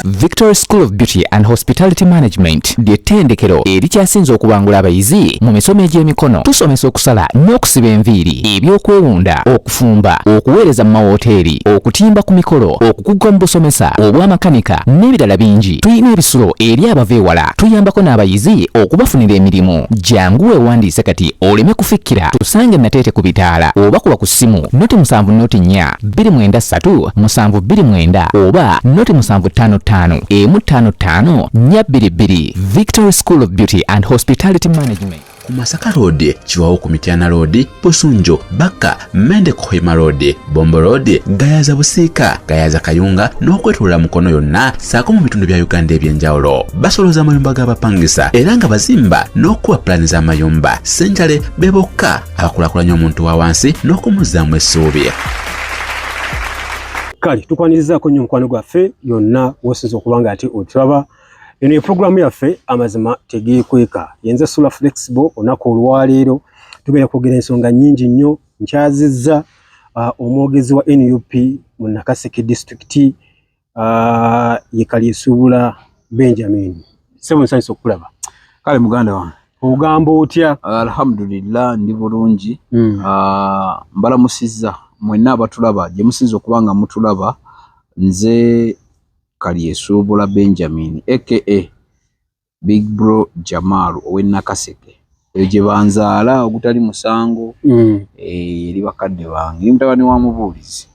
Victory School of Beauty and Hospitality Management ly'ettendekero erikyasinze okubangula abayizi mu misomo egy'emikono. Tusomesa okusala n'okusiba enviiri, ebyokwewunda, okufumba, okuweereza mu mawoteeri, okutimba ku mikolo, okukuguka mu busomesa, obwamakanika n'ebirala bingi. Tulina ebisulo eri abava ewala. Tuyambako n'abayizi okubafunira emirimu. Jangu weewandiise kati oleme kufikkira. Tusange Nateete ku bitaala oba kuba ku ssimu noti 7 noti 4 293 729 oba noti 755 155 422. Victory School of Beauty and Hospitality Management. Ku Masaka Road, Kiwawo ku Mityana Road, Busunju, Bakka, Mende Kohima Road, Bombo Road, Gayaza Busiika, Gayaza Kayunga n'okwetoloola Mukono yonna ssaako mu bitundu bya Uganda eby'enjawulo. Basolooza amayumba g'abapangisa era nga bazimba n'okukuba pulaani z'amayumba. Ssenjale be bokka abakulaakulanya omuntu wa wansi n'okumuzzaamu essuubi. Kale tukwanirizaako nnyo omukwano gwaffe yonna wosinza okuba nga ate otulaba. Eno ye pulogulaamu yaffe Amazima Tegeekweka. Yenze Sula Flexible. Olunaku olwaleero tugenda kwogera ensonga nnyingi nnyo. Nkyazizza omwogezi wa NUP mu Nakaseke disitulikiti, ye Kalyesuubula Benjamin. Ssebo, nsanyuse okukulaba. Kale muganda wange. Ogamba otya? Alhamdulillah, ndi bulungi. Mbalamusizza mwenna abatulaba gye musinza okuba nga mutulaba. Nze Kalyesuubula Benjamin, aka Big Bro Jamal ow'e Nakaseke, eyo gye banzaala ogutali musango. Eri bakadde bange, ndi mutabani wa mubuulizi.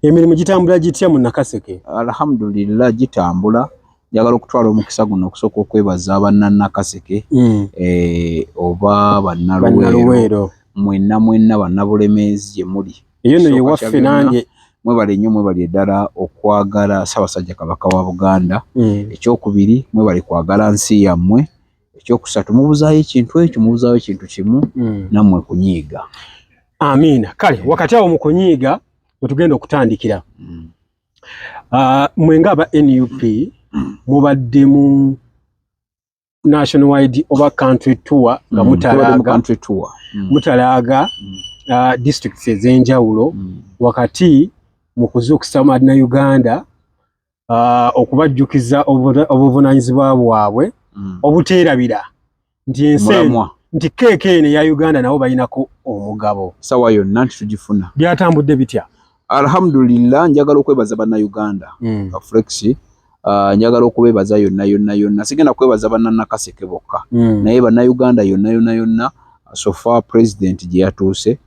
Emirimu gitambula gitya mu Nakaseke? Alhamdulillah, gitambula. Njagala okutwala omukisa guno okusooka okwebaza bannannakaseke oba bannaluweero. Bannaluweero. Mwenna mwenna bannabulemeezi gye muli. Eyo nno Ekisooka kya yewaffe. Byonna, Nange. Mwebale nnyo, mwebale ddala okwagala Ssaabasajja Kabaka wa Buganda. Ekyokubiri, mwebale kwagala nsi yammwe. Ekyokusatu, mubuzaayo ekintu ekyo, mubuzaayo ekintu kimu, nammwe kunyiiga. Amiina. Kale wakati awo mu kunyiiga we tugenda okutandikira. Mwe nga aba NUP mubadde mu national wide oba country tour nga Tubadde mu mutalaaga country tour. Mutalaaga districts ez'enjawulo wakati mu kuzuukusa Bannayuganda, okubajjukiza obuvunaanyizibwa bwabwe obuteerabira nti ensi eno, Mulamwa. Nti keeke eno eya Uganda nabo balinako omugabo. Sawa yonna nti tugifuna. Byatambudde bitya? Alhamdulillah, njagala okwebaza Bannayuganda. Flex, njagala okubeebaza yonna yonna yonna. Sigenda kwebaza bannannakaseke bokka, naye Bannayuganda yonna yonna yonna. So far president gye yatuuse,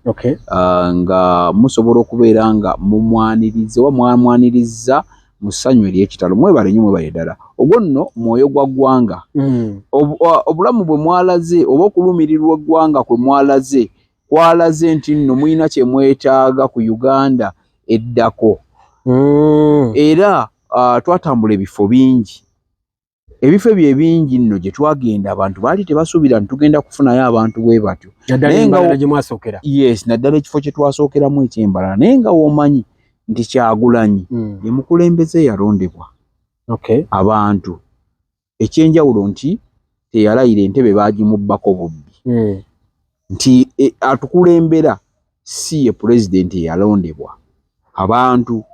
nga musobola okubeera nga mumwaniriza oba mwamwaniriza mu ssanyu ery'ekitalo. Mwebale nnyo, mwebale ddala. Ogwo nno mwoyo gwa ggwanga. Obulamu bwe mwalaze oba okulumirirwa eggwanga kwe mwalaze kwalaze nti nno mulina kye mwetaaga ku Uganda eddako. Era twatambula ebifo bingi. Ebifo ebyo ebingi nno gye twagenda, abantu baali tebasuubira nti tugenda kufunayo abantu bwe batyo. Naddala Naye nga Embalala gye mwasookera. Yes, naddala ekifo kye twasookeramu eky'Embalala. Naye nga w'omanyi nti Kyagulanyi ye mukulembeze eyalondebwa abantu. Ekyenjawulo nti teyalayira, entebe baagimubbako bubbi. Nti atukulembera si ye pulezidenti eyalondebwa abantu.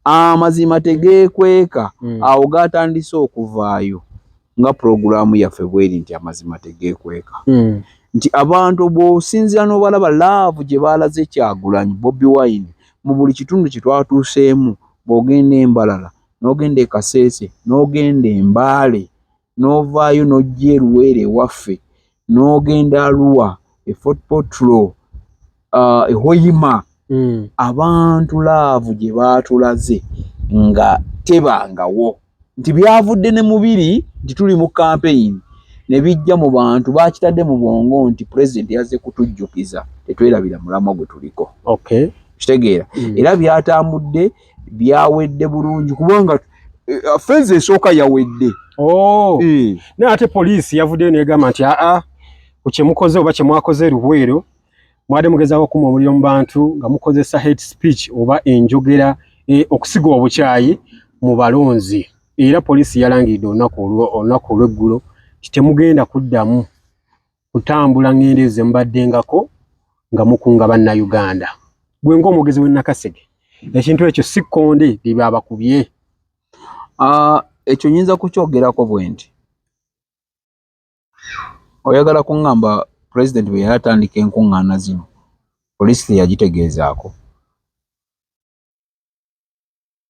Amazima tegeekweka. Awo gatandise okuvaayo nga pulogulaamu yaffe bweri nti amazima tegeekweka. Nti abantu bw'osinziira n'obalaba love gye baalaze Kyagulanyi Bobi Wine mu buli kitundu kye twatuuseemu, bw'ogenda Embalala, n'ogenda e Kaseese, n'ogenda e Mbale, n'ovaayo n'ojja e Luweero ewaffe, n'ogenda Arua, e Fort Portal, e Hoima, abantu love gye baatulaze nga tebangawo. Nti byavudde ne mubiri nti tuli mu campaign ne bijja mu bantu bakitadde mu bwongo nti pulezidenti yazze kutujjukiza tetwerabira mulamwa gwe tuliko. Kitegeera? Era byatambudde, byawedde bulungi kubanga phase esooka yawedde. Oh. Eh. Naye ate poliisi yavuddeyo negamba nti aa, ku kyemukoze oba kyemwakoze e Luweero, mwade mugezaako okukuma omuliro mu bantu nga mukozesa hate speech oba enjogera okusiga obukyayi mu balonzi. Era poliisi yalangiridde olunaku olw'eggulo nti temugenda kuddamu kutambula ngendo ezo zemubaddengako nga mukunga Bannayuganda. Gwe ng'omwogezi w'e Nakaseke, ekintu ekyo si kkonde lye babakubye? Ekyo nyinza kukyogerako bwe nti, oyagala kuŋŋamba pulezidenti bwe yali atandika enkuŋŋaana zino poliisi teyagitegeezaako?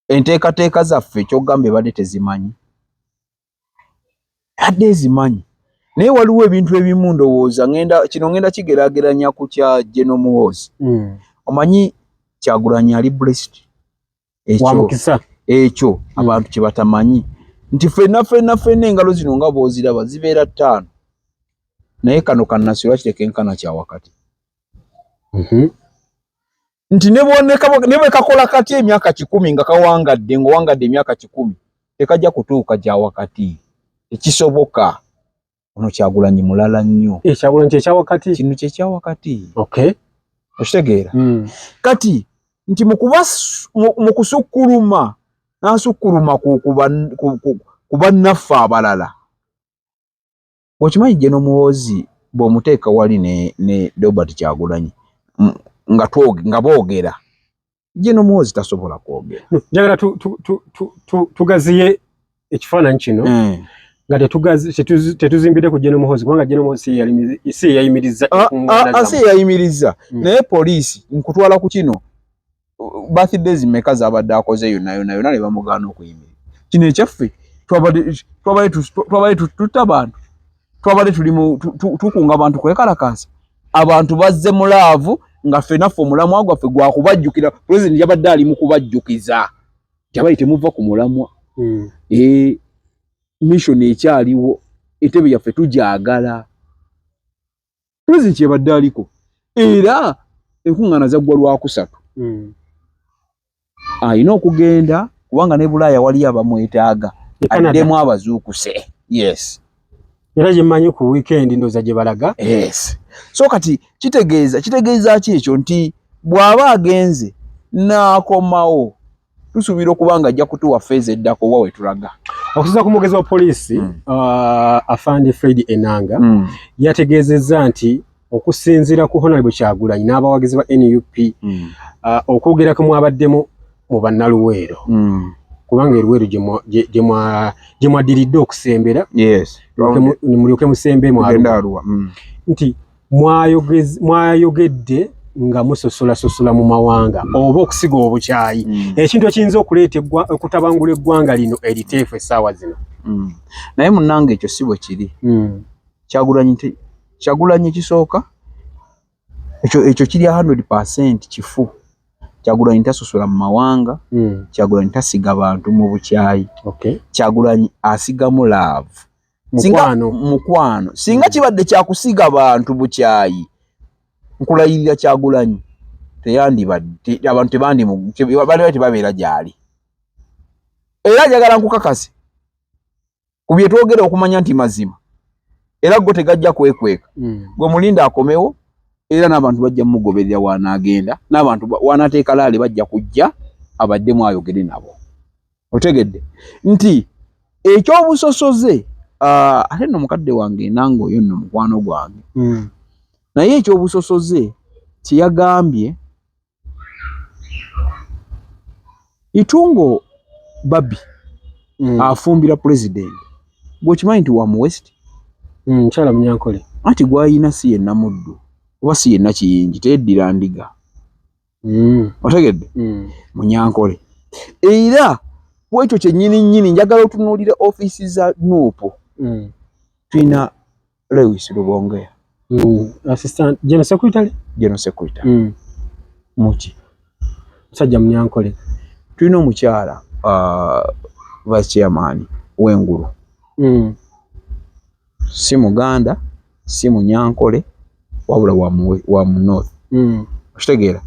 Enteekateeka zaffe kyogamba ebadde tezimanyi, adde ezimanyi, naye waliwo ebintu ebimu ndowooza kino ngenda kigeraageranya ku kya General Muhoozi. Omanyi Kyagulanyi ali blessed, ekyo abantu kye batamanyi nti ffenna ffenna ffenna engalo zino nga bw'oziraba zibeera 5, naye kano kannasirwa kitekenkana kya wakati. Nti ne bwe kakola kati emyaka 100 nga kawangadde, ng'owangadde emyaka 100 tekajja kutuuka gya wakati, tekisoboka. Ono Kyagulanyi mulala nnyo. Kyagulanyi kye kya wakati. Kino kye kya wakati. Okitegeera? Kati nti mu kusukkuluma n'asukkuluma ku bannaffe abalala. Okimanyi General Muhoozi bw'omuteeka wali ne Robert Kyagulanyi nga boogera, General Muhoozi tasobola kwogera. Njagala tugaziye ekifaananyi kino nga tetuzimbidde ku General Muhoozi, kubanga General Muhoozi si ye yayimirizza enkuŋŋaana. Si ye yayimirizza, naye poliisi nkutwala ku kino birthdays mmeka z'abadde akoze yonna yonna yonna ne bamugaana okuyimirira. Kino ekyaffe twabadde tutta abantu, twabadde tuli tukunga abantu kwekalakaasa, abantu bazze mu love nga ffe naffe omulamwa gwaffe gwakubajjukira. Pulezidenti yabadde ali mu kubajjukiza nti abayi temuva ku mulamwa. Mission ekyaliwo, entebe yaffe tugyagala. Pulezidenti yabadde aliko era enkuŋŋaana zaggwa Lwakusatu. Alina okugenda kubanga ne Bulaaya waliyo abamwetaaga, addemu abazuukuse. Yes. Era gye mmanyi ku weekend ndowooza gye balaga. Yes. So kati kitegeeza ki ekyo nti bw'aba agenze n'akomawo tusuubira okuba nga ajja kutuwa phase eddako wa we tulaga. Okusinziira ku mwogezi wa poliisi Afande Fred Enanga yategeezezza nti okusinziira ku Honorable Kyagulanyi n'abawagizi ba NUP okwogera kwe mwabaddemu mu bannaluweero, kubanga eruweero gye mwadiridde okusembera, mulyoke musembe mu nti mwayogedde nga musosolasosola mu mawanga oba okusiga obukyayi, ekintu ekiyinza okuleeta okutabangula eggwanga lino eriteefu essaawa zino. Naye munnange ekyo si bwe kiri. Kyagulanyi kisooka ekyo kiri 100% kifu. Kyagulanyi tasosola mu mawanga, Kyagulanyi tasiga bantu mu bukyayi, Kyagulanyi asigamu love, mukwano. Singa kibadde kyakusiga bantu bukyayi, nkulayirira Kyagulanyi teyandibadde, abantu tebandi tebabeera gy'ali. Era njagala nkukakase ku bye twogera okumanya nti mazima, era go tegajja kwekweka. Gwe mulinda akomewo, era n'abantu bajja mugoberera w'anaagenda, n'abantu w'anaateeka laale bajja kujja abaddemu ayogere nabo. Otegedde nti ekyobusosoze, ate nno mukadde wange nange oyo nno mukwano gwange, naye ekyobusosoze kye yagambye Itungo Babi afumbira pulezidenti, gweokimanyi nti wa mu West mukyala Munyankole, anti gwayina si yenna muddu oba si yenna kiyingi, teyeddira ndiga. Otegedde? Munyankole. Era kwekyo kyennyini nnyini njagala otunuulire ofiisi za NUP. Tulina Lewis Rubongoya, Assistant General Secretary, General Secretary muki musajja Munyankole. Tulina omukyala Vice Chairman w'engulu, si Muganda, si Munyankole, wabula wa mu North. Okitegeera?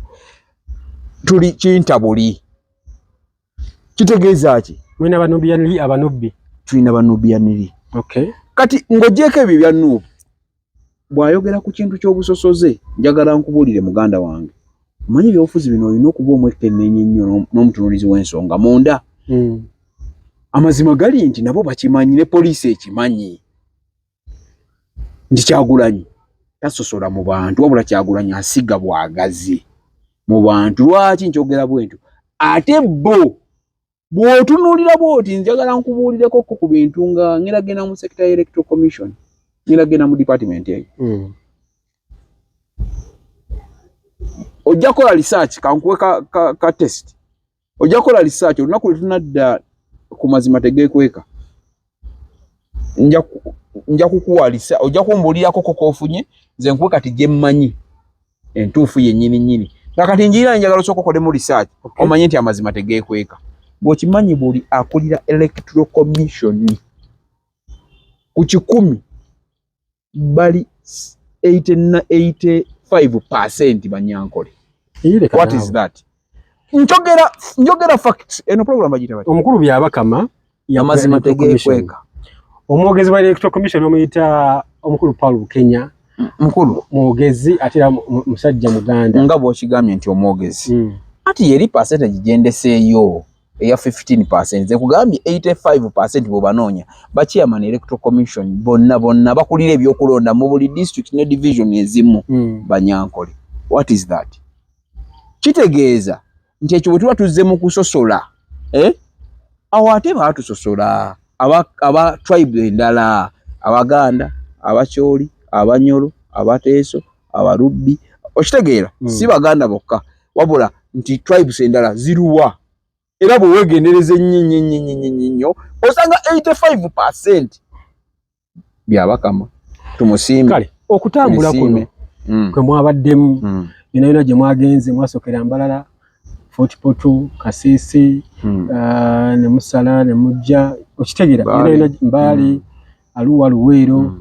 Tuli kintabuli. Kitegeeza ki? Mulina banubianiri abanubbi. Tulina banubianiri. Kati ng'ogyeko ebyo bya NUP, bw'ayogera ku kintu ky'obusosoze, njagala nkubuulire muganda wange, omanyi ebyobufuzi bino olina okuba omwekkenneenya ennyo n'omutunuulizi w'ensonga munda. Amazima gali nti nabo bakimanyi, ne poliisi ekimanyi nti Kyagulanyi tasosola mu bantu, wabula Kyagulanyi asiga bwagazi mu bantu. Lwaki nkyogera bwe ntyo? Ate bo Bw'otunuulira bw'oti, njagala nkubuulireko ko ku bintu nga ngenda genda mu sector ya Electoral Commission, ngenda genda mu department eyo. Ojja kukola research, kankuwe ka test. Ojja kukola research olunaku lwe tunadda ku mazima tegeekweka. Nja kukuwa research, ojja kumbuulirako ko k'ofunye, nze nkuwe kati gye mmanyi entuufu yennyini nnyini. Nga kati njirira njagala osooke okolemu research, omanye nti amazima tegeekweka. Bw'okimanyi buli akulira Electoral Commission ku 100 bali 85% Banyankole. What is that? Njogera facts. Eno program bagiyita batya? Omukulu Byabakama. Amazima tegeekweka. Omwogezi wa Electoral Commission omuyita omukulu Paul Bukenya. Mukulu mwogezi ate era musajja Muganda. Nga bw'okigambye nti omwogezi. Ati yeri percentage gyendeseeyo eya 15%. Nze kugambye 85% bw'obanoonya ba chairman Electoral Commission bonna bonna bakulira ebyokulonda mu buli district ne division ezimu Banyankole. What is that? Kitegeeza nti ekyo bwe tuba tuzze mu kusosola, awo ate baatusosola aba tribe endala, Abaganda, Abakyoli, Abanyoro, Abateeso, Abalubbi, okitegeera? Si Baganda bokka, wabula nti tribes endala ziruwa. Era bwe weegendereza ennyo ennyo ennyo ennyo ennyo nnyo osanga 85% Byabakama. Tumusiime. Kale okutambula kuno kwe mwabaddemu, yonna yonna gye mwagenze, mwasookera Mbarara, Fort Portal, Kasese, ne musala ne mujja, okitegeera, yonna yonna Mbale, Arua, Luweero.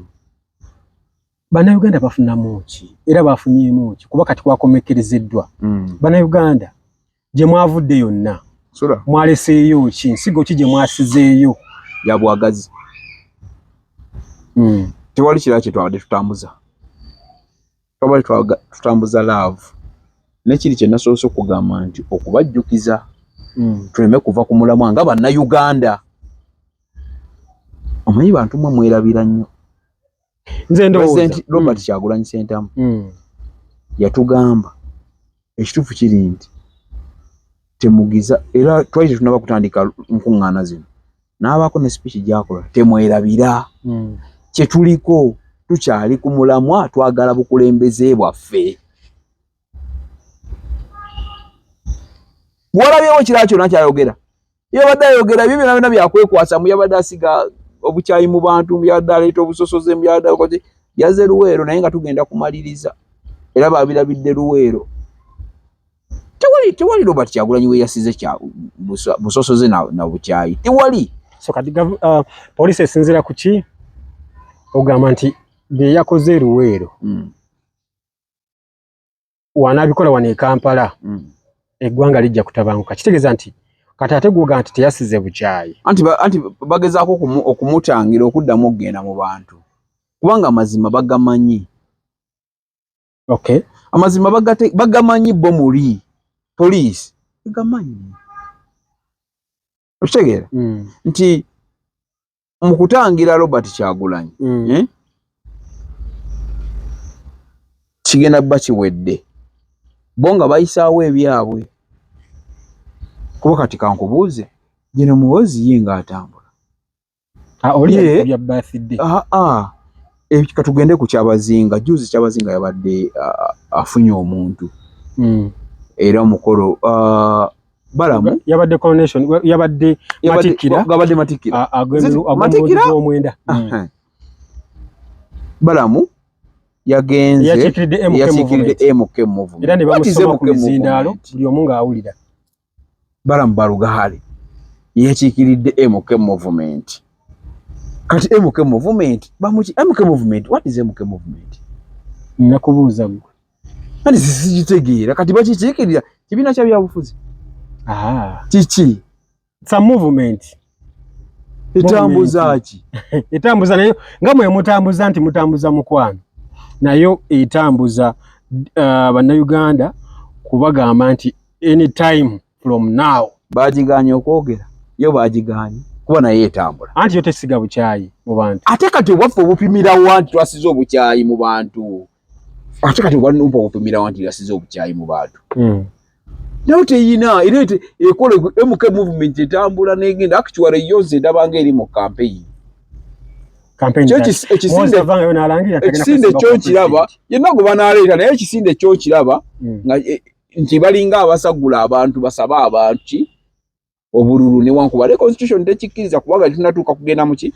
Bannayuganda bafunamu ki era bafunyeemu ki? Kuba kati kwakomekkerezeddwa. Bannayuganda gye mwavudde yonna mwaleseeyo ki? Nsigo ki gye mwasizeeyo? Ya bwagazi. Tewali kirala kye twabadde tutambuza, twabadde tutambuza love nekiri kye nasoose okugamba nti okubajjukiza tuleme kuva ku mulamwa nga Bannayuganda. Omanyi bantu mmwe mwerabira nnyo. Nze ndowooza President Robert Kyagulanyi Ssentamu yatugamba ekituufu kiri nti temugiza, era twali tetunaba kutandika nkuŋŋaana zino n'abaako ne speech gy'akola, temwerabira kye tuliko, tukyali ku mulamwa, twagala bukulembeze bwaffe. Walabyewo kirala kyonna kyayogera, yabadde ayogera ebyo byonna byonna byakwekwasa, mu yabadde asiga obukyayi mu bantu, yabadde aleeta obusosoze, yabadde akoze yaze Luweero, naye nga tugenda kumaliriza era babirabidde Luweero. Tewali Robert Kyagulanyi we yasize kya busosoze na bukyayi, tewali. So kati poliisi esinziira ku ki ogamba nti bye yakoze Luweero wanaabikola wano e Kampala eggwanga lijja kutabanguka? Kitegeeza nti kati ate gwoga nti teyasize bukyayi. Anti bagezaako okumutangira okuddamu okugenda mu bantu, kubanga amazima bagamanyi. Amazima bagamanyi bo muli poliisi bagamanyi, okitegeera? Nti mu kutangira Robert Kyagulanyi kigenda kuba kiwedde, bo nga bayisaawo ebyabwe. Kuba kati kankubuuze, gino Muhoozi ye ng'atambula katugende ku Kyabazinga. Juzi Kyabazinga yabadde afunye omuntu era omukolo Balamu yabadde coronation, yabadde matikkira, gabadde matikkira ag'omwenda. Balamu yagenze yakiikiridde MK movement era ne bamusoma ku mizindaalo buli omu ng'awulira. Balamu Balugaale yakiikiridde MK movement. Kati MK movement bamuki? MK movement, what is MK movement? Nakubuuza ggwe. Kati sikitegeera. Kati bakikiikirira kibiina kya byabufuzi kiki? It's a movement. Etambuza ki? Etambuza nayo nga mwe mutambuza nti mutambuza mukwano, nayo etambuza Bannayuganda kubagamba nti anytime from now. Bagiganye okwogera, yo bagiganye kuba naye etambula. Anti yo tesiga bukyayi mu bantu. Ate kati obwaffe obupimirawa nti twasize obukyayi mu bantu? Ate kati obwanumpa obupimirawa nti twasize obukyayi mu bantu? Nayo teyina era ekola MK movement etambula negenda. Actually yo nze ndabanga eri mu campaign. Ekisinde kyo nkiraba yenna gwe banaaleeta, naye ekisinde kyo kiraba nga nti balinga abasagula abantu basabe abantu ki obululu, newankubadde constitution tekikkiriza, kubanga tetunatuuka kugenda muki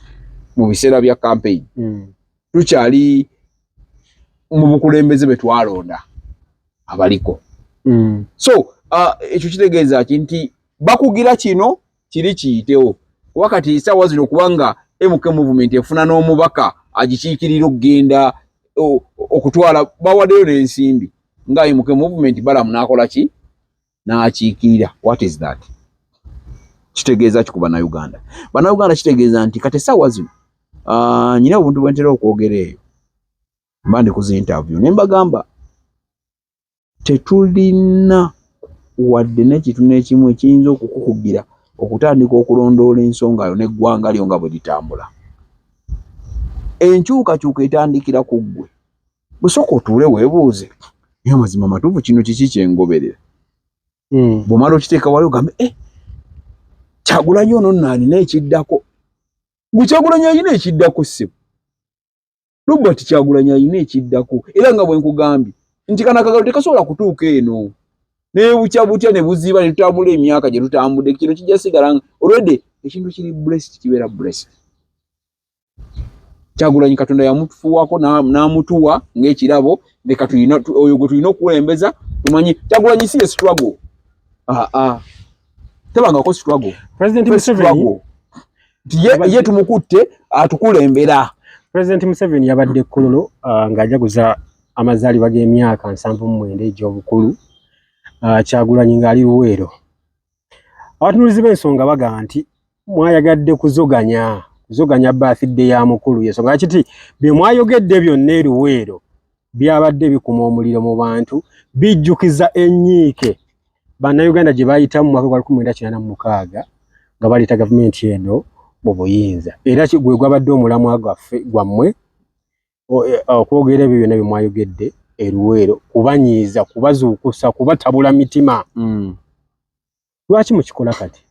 mu biseera bya campaign. Tukyali mu bukulembeze bwe twalonda abaliko. So ekyo kitegeeza ki? Nti bakugira kino kiri kiyitewo, kuba kati essaawa zino kubanga MK movement efuna n'omubaka agikiikirira okugenda okutwala, bawaddeyo n'ensimbi nga MK movement Balamu n'akola ki, n'akiikirira. What is that? Kitegeeza ki ku Bannayuganda? Bannayuganda kitegeeza nti kati essaawa zino nyina obuntu bwe ntera okwogera eyo mba ndi ku zi interview ne mbagamba, tetulina wadde n'ekintu n'ekimu ekiyinza okukukugira okutandika okulondoola ensonga yo n'eggwanga lyo nga bwe litambula. Enkyukakyuka etandikira ku ggwe. Busooka otuule weebuuze, naye amazima matuufu kino kiki kyengoberera? Bw'omala okiteeka wali ogambe, eh, Kyagulanyi ono nno alina ekiddako. Gwe Kyagulanyi alina ekiddako, ssebo. Robert Kyagulanyi alina ekiddako, era nga bwe nkugambye nti kano akagalo tekasobola kutuuka eno nebukya butya ne buziba ne tutambula emyaka gye tutambudde, kino kijja sigala nga already ekintu kiri blessed, kibeera blessed. Kyagulanyi Katonda yamufuwako n'amutuwa ng'ekirabo, leka tulina oyo gwe tulina okukulembeza. Tumanyi Kyagulanyi si ye struggle, aa tebangako struggle. President Museveni nti ye tumukutte atukulembera. President Museveni yabadde Kololo ng'ajaguza amazaalibwa g'emyaka 79 egy'obukulu, Kyagulanyi ng'ali Luweero. Abatunuulizi b'ensonga bagamba nti mwayagadde kuzoganya kuzoganya birthday ya mukulu, yensonga kiti bye mwayogedde byonna e Luweero byabadde bikuma omuliro mu bantu, bijjukiza ennyiike Bannayuganda gye bayitamu mu mwaka gwa 1986 nga baleeta gavumenti eno mu buyinza, era gwe gwabadde omulamwa gwaffe gwammwe okwogera ebyo byonna bye mwayogedde e Luweero, kubanyiiza, kubazuukusa, kubatabula mitima. Lwaki mukikola kati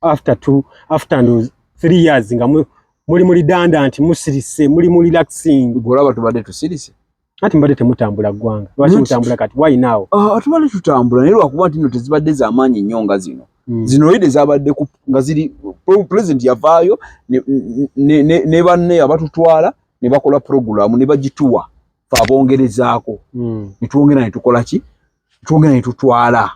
after two, after 3 years nga muli mu redundant, musirise, muli mu relaxing? Olaba tubadde tusirise. Ati mbadde temutambula ggwanga, lwaki mutambula kati? Why now? Ah, tubadde tutambula, naye lwakuba nti nno tezibadde z'amaanyi nnyo nga zino. Zino already zabadde nga ziri, president yavaayo ne banne abatutwala ne bakola program ne bagituwa fe abongerezaako, ne twongera ne tukola ki, twongera ne tutwala.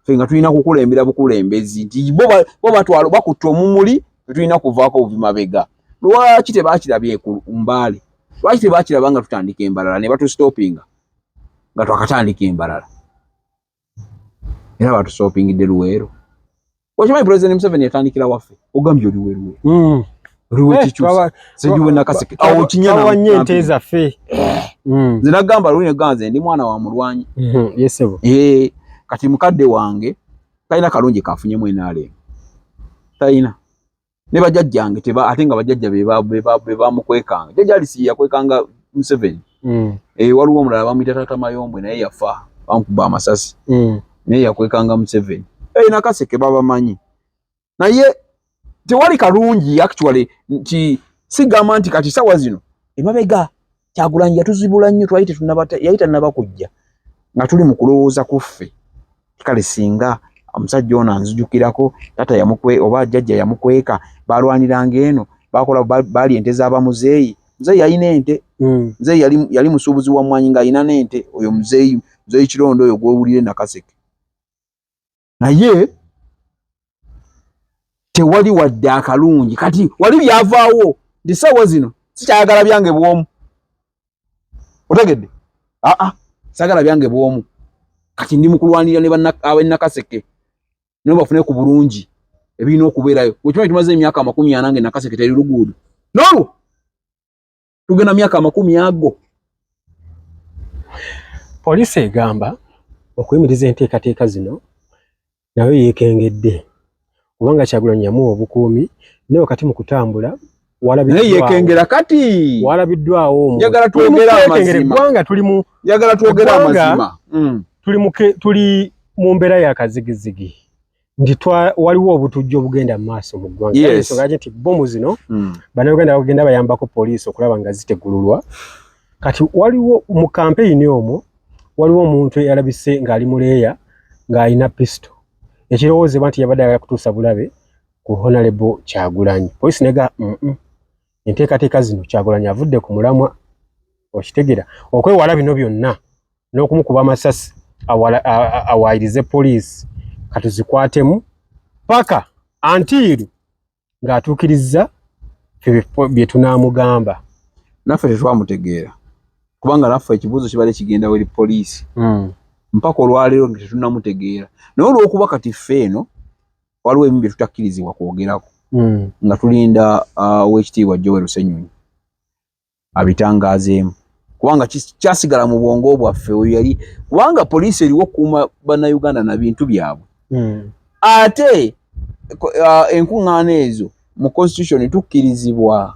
Ffe nga tulina kukulembera bukulembezi nti bo batwala bakutta omumuli, tetulina kuvaako buvi mabega. Lwaki tebakirabye ku Mbaale? Lwaki tebakiraba nga tutandika embalala ne batustopinga nga twakatandika embalala? Era batustopingidde Luweero. Okimanyi President Museveni yatandikira waffe? Ogambye oli weruweru, oliwe Kikyusa, sendiwe Nakaseke awo kinyana. Twawanye ente zaffe. Nze nagamba luli negamba nze ndi mwana wa mulwanyi. Yesebo. Eh, kati mukadde wange talina kalungi kafunyemu NRM, talina ne bajjajjange teba, ate nga bajjajja be bamukwekanga. Jjajja Alisi yakwekanga Museveni. Eh, waliwo omulala bamuyita Taata Mayombwe, naye yafa bamukuba amasasi, naye yakwekanga Museveni. Eh, Nakaseke babamanyi, naye tewali kalungi actually nti sigamba nti kati sawa zino. Emabega Kyagulanyi yatuzibula nnyo, twali tetunaba, yali tannaba kujja, nga tuli mu kulowooza kuffe, kale singa omusajja ono anzijukirako taata yamukwe oba jjajja yamukweka, balwaniranga eno, bakola baali ente z'abamuzeeyi. Muzeeyi yalina ente. Muzeeyi yali musuubuzi wa mmwanyi ng'alina n'ente. Oyo muzeeyi, muzeeyi Kirondo oyo gw'owulire Nakaseke, naye tewali wadde akalungi. Kati wali byavaawo nti saawa zino sikyayagala byange bwomu, otegedde? Aa, sagala byange bwomu. Kati ndi mukulwanirira ne ab'e Nakaseke nabo bafune ku bulungi ebirina okubeerayo. Okimanyi tumaze emyaka 40 nga Nakaseke teri luguudo? N'olwo tugenda myaka 20 ago. Poliisi egamba okuyimiriza enteekateeka zino nayo yeekengedde kubanga Kyagulanyi yamuwa obukuumi, naye wakati mu kutambula naye yekengera kati. Walabiddwawo. Njagala twogere amazima. Eggwanga tuli mu Njagala twogere amazima. Tuli mu tuli mu mbeera ya kazigizigi nti waliwo obutujju obugenda mu maaso mu ggwanga. Ensonga yaki nti bbomu zino Bannayuganda bagenda bayambako poliisi okulaba nga zitegululwa. Kati waliwo mu kampeyini omwo waliwo omuntu eyalabise ng'ali muleeya ng'alina pisito, ekirowoozebwa nti yabadde ayagala kutuusa bulabe ku Honorable Kyagulanyi. Poliisi nega enteekateeka zino Kyagulanyi avudde ku mulamwa, okitegera, okwewala bino byonna n'okumukuba amasasi awaayirize poliisi, katuzikwatemu paka until ng'atuukirizza bye tunaamugamba. Naffe tetwamutegeera, kubanga naffe ekibuuzo kibadde kigenda weri poliisi mpaka olwaleero nga tetunnamutegeera. Naye olw'okuba kati ffe eno waliwo ebimu bye tutakkirizibwa kwogerako nga tulinda ow'ekitiibwa Joel Ssenyonyi abitangaazeemu, kubanga kyasigala mu bwongo bwaffe oyo yali, kubanga poliisi eriwo okukuuma Bannayuganda na bintu byabwe. Ate enkuŋŋaana ezo mu constitution tukkirizibwa,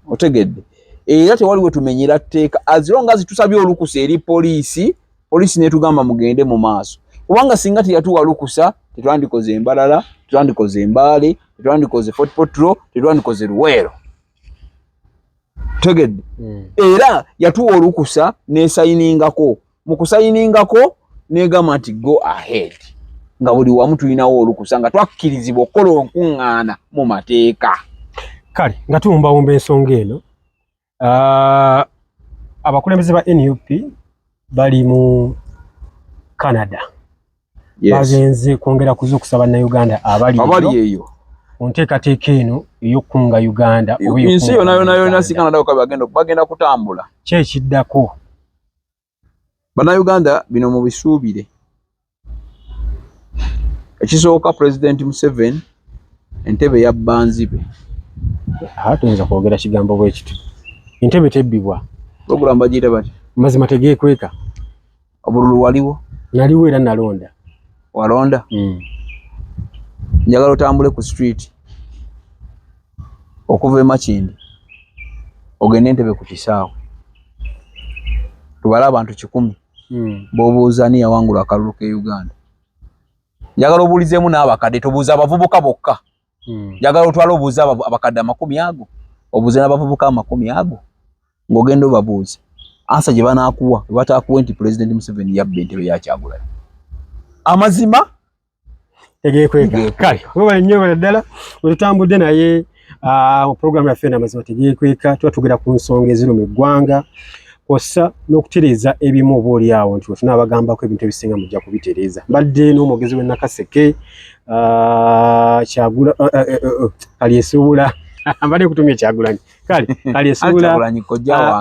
otegedde? Era tewali we tumenyera tteeka as long as tusabye olukusa eri poliisi, poliisi netugamba mugende mu maaso. Kubanga singa teyatuwa lukusa, tetwandikoze Mbarara, tetwandikoze Embaale, tetwandikoze Fort Portal, tetwandikoze Luweero, tegedde? Era yatuwa olukusa nesayiningako, mu kusayiningako negamba nti go ahead, nga buli wamu tulinawo olukusa, nga twakkirizibwa okukola onkuŋŋaana mu mateeka. Kale nga tuwumbawumba ensonga eno, abakulembeze ba NUP bali mu Canada. Bagenze kwongera kuzuukusa Bannayuganda abali eyo ku nteekateeka eno ey'okukunga Uganda. Ensi yonna yonna yonna, si Canada wokka, bagenda kutambula. Ki ekiddako? Bannayuganda, bino mubisuubire. Ekisooka, President Museveni entebe yabba nzibe. Tuyinza kwogera kigambo bwe kityo, entebe tebbibwa. Program bagiyita bati? Mazima tegeekweka. Obululu waliwo? Naliwo era nalonda. Walonda? Njagala otambule ku street okuva e Makindye ogende Entebe ku kisaawe, tubale abantu 100 b'obuuza ani yawangula akalulu ke Uganda. Njagala obuulizeemu n'abakadde, tobuuza abavubuka bokka. Njagala otwale obuuze abakadde 20 ago, obuuze n'abavubuka 20 ago, ng'ogenda obabuuza answer gye banaakuwa bwe bataakuwe nti Pulezidenti Museveni yabba entebe ya Kyagulanyi. Amazima tegeekweka. Kale webale nnyo, webale ddala bwe tutambudde naye mu puroguramu yaffe eno Amazima Tegeekweka. Tuba tugera ku nsonga eziruma eggwanga, kwossa n'okutereeza ebimu, oba oli awo nti wetunaabagambako ebintu ebisinga mujja kubitereeza. Mbadde n'omwogezi w'e Nakaseke, Kyagula Kalyesuubula, mbadde kutumya Kyagulanyi, kale Kalyesuubula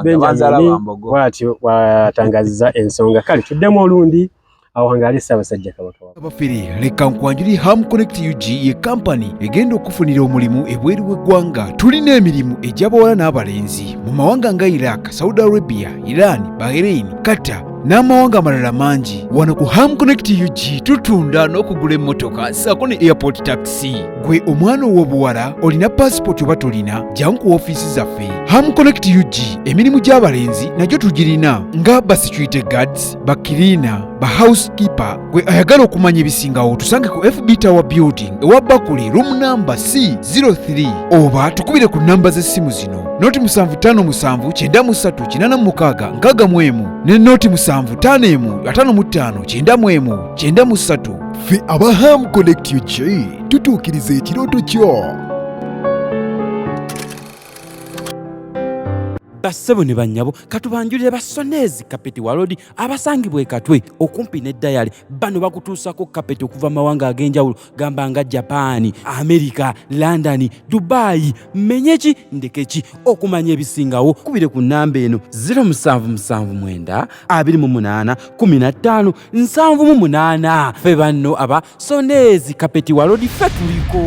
Benjamin bw'atyo bw'atangaziza ensonga. Kale tuddemu olundi awo wangaali Ssaabasajja Kabaka. Abafere, leka nkwanjuli Ham Connect UG, ye kampani egenda okufunira omulimu ebweru w'eggwanga. Tulina emirimu egy'abawala n'abalenzi mu mawanga nga Iraq, Saudi Arabia, Iran, Bahrain, Qatar n'amawanga amalala mangi. Wano ku Ham Connect UG tutunda n'okugula emmotoka ssaako ne airport taxi. Gwe omwana ow'obuwala olina pasipoti oba tolina, jangu ku ofiisi zaffe Ham Connect UG. Emirimu gy'abalenzi nagyo tugirina nga ba security guards, ba cleaner, ba housekeeper. Gwe ayagala okumanya ebisingawo, tusange ku FB Tower Building ewa Bakuli, room number C03, oba tukubire ku namba z'essimu zino: 0 757 93 86 61 ne 0 751 55 91 93. Ffe aba Ham Connect UG tutuukiriza ekirooto kyo. Bassebo ne bannyabo, katubanjulire Basonezi Carpet World abasangibwa e Katwe okumpi ne Dayali. Bano bakutuusako kapeti okuva mu mawanga ag'enjawulo, gamba nga Japaani, Amerika, London, Dubayi, menye ki ndeke ki. Okumanya ebisingawo, kubire ku nnamba eno: 0779 28 15 78. Ffe banno aba Sonezi Carpet World, ffe tuliko.